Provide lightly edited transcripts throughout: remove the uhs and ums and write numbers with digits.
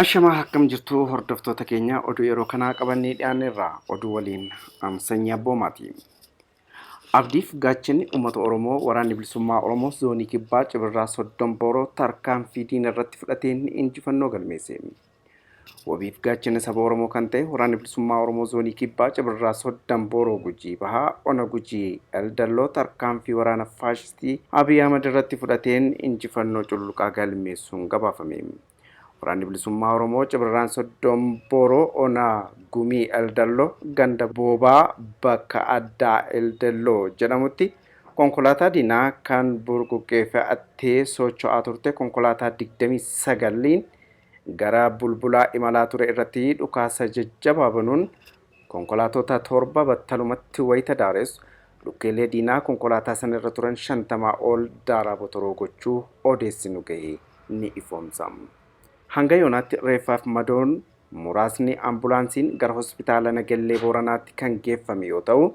Ashamaa akkam jirtu hordoftoota keenya oduu yeroo kanaa qabannee dhiyaanneerra oduu waliin an Sanyii Abboomaati. Abdiif gaachanni uummata Oromoo waraanni bilisummaa Oromoo zoonii kibbaa Cibirraa Soddom Booroo tarkaanfii diina irratti fudhateen injifannoo galmeesse. Wabiif gaachana saba Oromoo kan ta'e Waraanni Bilisummaa Oromoo Zoonii Kibbaa Cibirraa Soddam Booroo Gujii Bahaa Ona Gujii Eldalloo tarkaanfii waraana faashistii Abiy Ahmad irratti fudhateen injifannoo cululuqaa galmeessuun gabaafame. Waraanni Bilisummaa Oromoo Cibirraan Soddom Booroo Ona Gumii Eldalloo ganda Boobaa bakka addaa Eldalloo jedhamutti konkolaataa diinaa kan burquqqee fe'attee socho'aa turte konkolaataa 29n gara Bulbulaa imalaa ture irratti dhukaasa jajjabaa banuun konkolaatota 7 battalumatti wayita daaressu, lukkeelee diinaa konkolaataa sana irra turan 50 ol daaraa botoroo gochuu odeessi nu gahe ni ifoomsa. Hanga yoonaatti reeffaaf madoon muraasni ambulaansiin gara Hospitaala Nagellee Booranaatti kan geeffame yoo ta'u,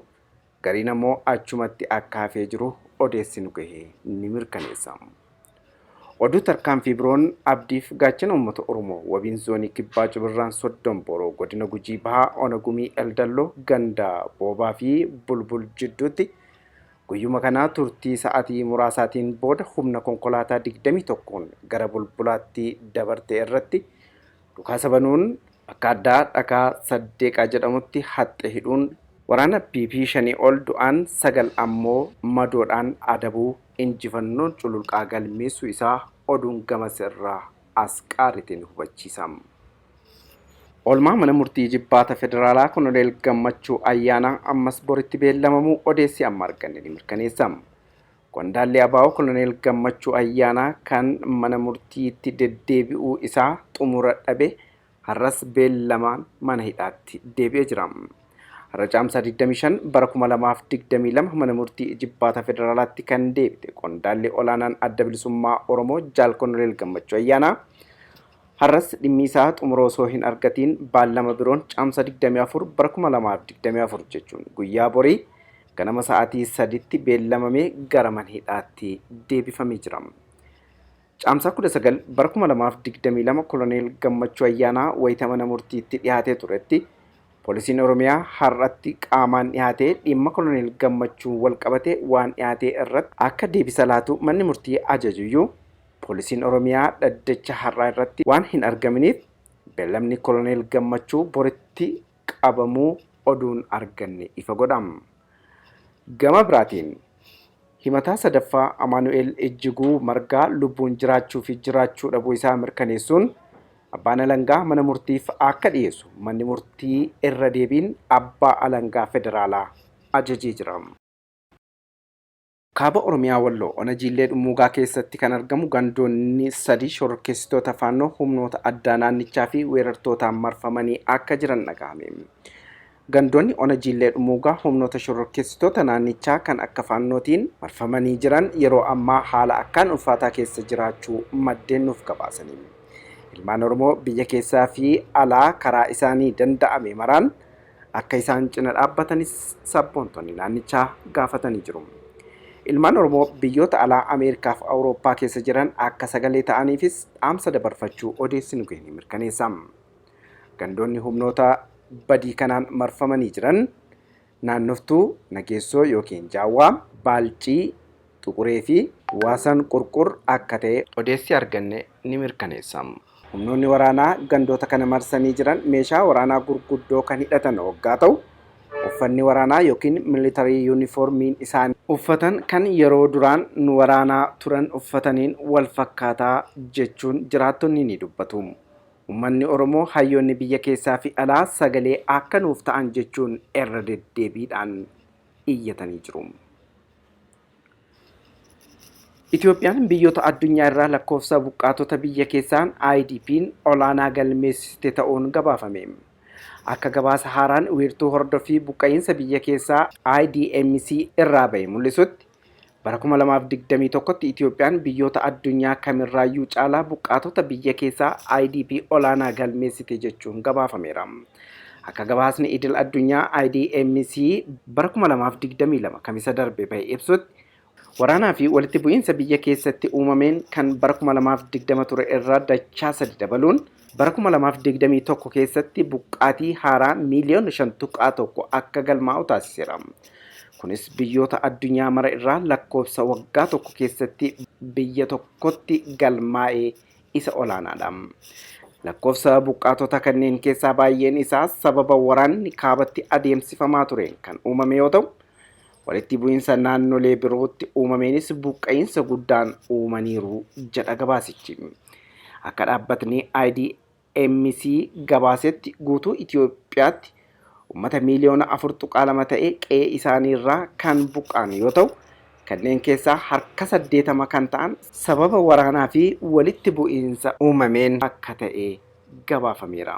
gariin ammoo achumatti akka hafee jiru odeessi nu gahe ni mirkaneessa. Oduu tarkaanfii biroon abdiif gaachana uummata Oromoo wabiin zoonii kibbaa Cibirraan Soddom Booroo godina Gujii Bahaa Ona Gumii Eldalloo ganda Boobaa fi Bulbul jidduutti guyyuma kanaa turtii sa'atii muraasaatiin booda humna konkolaataa 21n gara Bulbulaatti dabarte irratti dhukaasa banuun bakka addaa Dhakaa Saddeeqaa jedhamutti haxxe hidhuun waraana PP shanii ol du'aan 9 ammoo madoodhaan adabuu injifannoon cululqaa galmeessuu isaa oduun gamas irraa as qaarite ni hubachiisa. Oolmaa mana murtii Ijibbaata Federaalaa Koloneel Gammachuu Ayyaanaa ammas boritti beellamamuu odeessi amma arganne ni mirkaneessa. Qondaalli ABO Koloneel Gammachuu Ayyaanaa kan mana murtiitti deddeebi'uu isaa xumura dhabe har'as beellamaan mana hidhaatti deebi'ee jira. Har'a Caamsaa 25 bara 2022 mana murtii Ijibbaata Federaalaatti kan deebite qondaalli olaanaan Adda Bilisummaa Oromoo Jaal Koloneel Gammachuu Ayyaanaa har'as dhimmi isaa xumura osoo hin argatiin baallama biroon Caamsaa 24 bara 2024 jechuun guyyaa borii ganama sa'aatii 3tti beellamamee gara mana hidhaatti deebifamee jira. Caamsaa 19 bara 2022 Koloneel Gammachuu Ayyaanaa wayita mana murtiitti dhiyaatee turetti Poolisiin Oromiyaa har'atti qaamaan dhiyaatee dhimma Koloneel Gammachuun walqabate waan dhiyaatee irratti akka deebisa laatu manni murtii ajajuyyuu Poolisiin Oromiyaa dhaddacha har'aa irratti waan hin argaminiif beellamni Koloneel Gammachuu boritti qabamuu oduun arganne ifa godha. Gama biraatiin himataa sadaffaa Amaanu'eel Ijjiguu Margaa lubbuun jiraachuu fi jiraachuu dhabuu isaa mirkaneessuun abbaan alangaa mana murtiif akka dhiyeessu manni murtii irra deebiin abbaa alangaa federaalaa ajajee jira. Kaaba Oromiyaa Walloo Ona Jiillee Dhummuugaa keessatti kan argamu gandoonni sadi shororkeessitoota Faannoo humnoota addaa naannichaa fi weerartootaan marfamanii akka jiran dhagahame. Gandoonni Ona Jiillee Dhummuugaa humnoota shororkeessitoota naannichaa kan akka Faannootiin marfamanii jiran yeroo ammaa haala akkaan ulfaataa keessa jiraachuu maddeen nuuf gabaasani. Ilmaan Oromoo biyya keessaa fi alaa karaa isaanii danda'ame maraan akka isaan cina dhaabbatanis sabboontonni naannichaa gaafatanii jiru. Ilmaan Oromoo biyyoota alaa Ameerikaa fi Awurooppaa keessa jiran akka sagalee ta'aniifis dhaamsa dabarfachuu odeessi nu gahe ni mirkaneessa. Gandoonni humnoota badii kanaan marfamanii jiran Naannoftuu, Nageessoo ykn Jaawwaa, Baalcii, Xuquree fi Waasan Qurqur akka ta'e odeessi arganne ni mirkaneessa. Humnoonni waraanaa gandoota kana marsanii jiran meeshaa waraanaa gurguddoo kan hidhatan oggaa ta'u, uffanni waraanaa ykn military uniformiin isaan uffatan kan yeroo duraan nu waraanaa turan uffataniin wal fakkaataa jechuun jiraattonni ni dubbatu. Ummanni Oromoo hayyoonni biyya keessaa fi alaa sagalee akka nuuf ta'an jechuun irra deddeebiidhaan iyyatanii jiru. Itoophiyaan biyyoota addunyaa irraa lakkoofsa buqqaatota biyya keessaan IDP'n olaanaa galmeessiste ta'uun gabaafame. Akka gabaasa haaraan wiirtuu hordoffii buqqa'iinsa biyya keessaa IDMC irraa ba'e mul'isutti, bara 2021tti Itoophiyaan biyyoota addunyaa kamirraayyuu caalaa buqqaatota biyya keessaa IDP olaanaa galmeessite jechuun gabaafameera. Akka gabaasni idil addunyaa IDMC bara 2022 Kamisa darbe bahe ibsutti, Waraanaa fi walitti bu'iinsa biyya keessatti uumameen kan bara 2020 ture irraa dachaa sadi dabaluun bara 2021 keessatti buqqaatii haaraa miiliyoona 5.1 akka galmaa'u taasiseera. Kunis biyyoota addunyaa mara irraa lakkoofsa waggaa tokko keessatti biyya tokkotti galmaa'e isa olaanaadha. Lakkoofsa buqqaatota kanneen keessaa baay'een isaa sababa waraanni kaabatti adeemsifamaa tureen kan uumame yoo ta'u, walitti bu'iinsa naannolee birootti uumameenis buqqa'iinsa guddaan uumaniiru jedha gabaasichi. Akka dhaabbatni IDMC gabaasetti guutuu Itoophiyaatti uummata miiliyoona 4.2 ta'e qe'ee isaaniirraa kan buqqa'an yoo ta'u, kanneen keessaa harka 80 kan ta'an sababa waraanaa fi walitti bu'iinsa uumameen akka ta'e gabaafameera.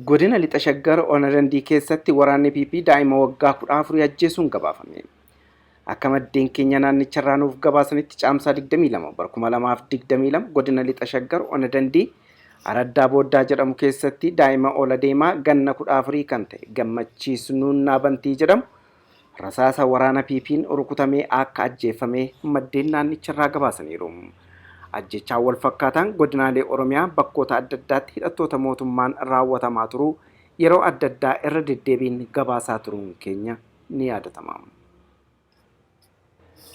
Godina Lixa Shaggar Ona Dandii keessatti waraanni PP daa'ima waggaa 14 ajjeesuun gabaafame. Akka maddeen keenya naannicharraa nuuf gabaasanitti Caamsaa 22 bara 2022 godina Lixa Shaggar Ona Dandii Araddaa Booddaa jedhamu keessatti daa'ima ola deemaa ganna 14 kan ta'e Gammachiis Nuunnaa Bantii jedhamu rasaasa waraana PP'n rukutamee akka ajjeefame maddeen naannicharraa gabaasaniiru. Ajjechaan wal fakkaataan godinaalee Oromiyaa bakkoota adda addaatti hidhattoota mootummaan raawwatamaa turuu yeroo adda addaa irra deddeebiin gabaasaa turuun keenya ni yaadatama.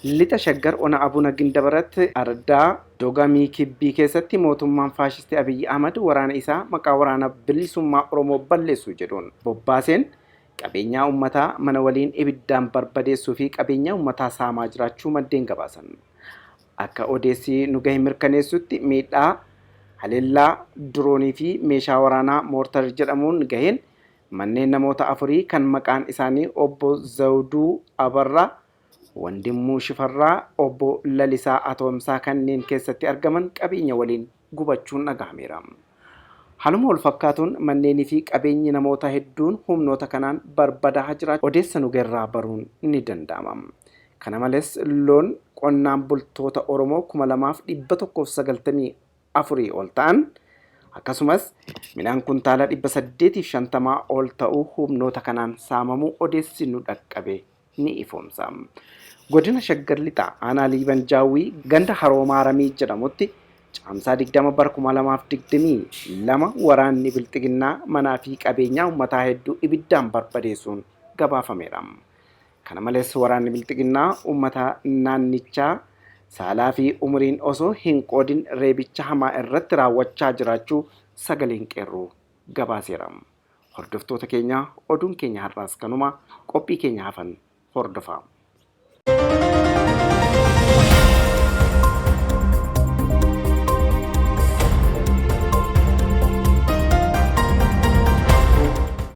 Lixa Shaggar Ona Abuna Gindabarat Araddaa Dogamii Kibbii keessatti mootummaan faashistii Abiyyi Ahmad waraana isaa maqaa waraana bilisummaa Oromoo balleessu jedhuun bobbaaseen qabeenyaa uummataa mana waliin ibiddaan barbadeessuu fi qabeenyaa uummataa saamaa jiraachuu maddeen gabaasan. Akka odeessi nu gahe mirkaneessutti miidhaa haleellaa diroonii fi meeshaa waraanaa moortar jedhamuun gaheen manneen namoota afurii kan maqaan isaanii obbo Zawuduu Abarraa, Wandimmuu Shifarraa, obbo Lalisaa Atoomsaa kanneen keessatti argaman qabeenya waliin gubachuun dhagahameera. Haaluma wal fakkaatuun manneenii fi qabeenyi namoota hedduun humnoota kanaan barbadaa'aa jiraachuu odeessa nu gaherraa baruun ni danda'ama. Kana malees loon qonnaan bultoota Oromoo 2194 ol ta'an akkasumas midhaan kuntaala 850 ol ta'uu humnoota kanaan saamamuu odeessi nu dhaqqabe ni ifoomsa. Godina Shaggar Lixaa Aanaa Liiban Jaawwii ganda Haroo Maaramii jedhamutti Caamsaa 20 bara 2022 waraanni Bilxiginnaa manaa fi qabeenyaa uummataa hedduu ibiddaan barbadeessuun gabaafameera. Kana malees waraanni Bilxiginnaa uummata naannichaa saalaa fi umuriin osoo hin qoodin reebicha hamaa irratti raawwachaa jiraachuu sagaleen qeerroo gabaaseera. Hordoftoota keenya, oduun keenya har'aas kanuma. Qophii keenya hafan hordofaa.